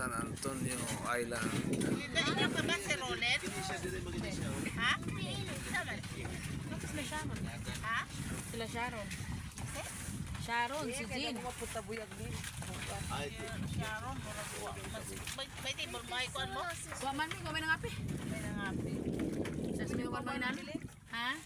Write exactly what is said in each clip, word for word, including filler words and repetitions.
San Antonio Island. Inyo pa ba si Roland? Ha? Saan man? Tapos na Sharon. Ha? Sila Sharon. Sharon, si Jean. Sharon, murag wa. Mas, may, may table, may kuan mo? Kuha man mi, kuha man nga ape. May nga ape. Sas mi kuan man nani? Ha?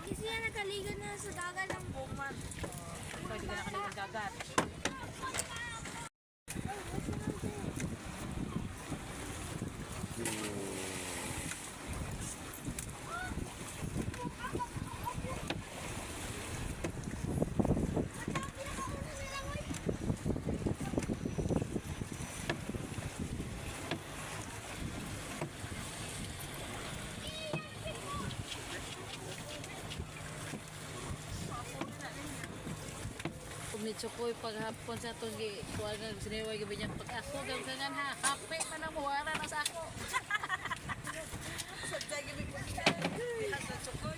Kasi siya nakaligo na sa dagat ng Bowman. Pwede ka nakaligo sa dagat. Kung ni Chukoy paghapon sa atong gi-, kuha nga siniway gabi niya, pag ako, gawin ka nga ha, kape pa na mo, wala na sa ako. Sa jagi ni Chukoy.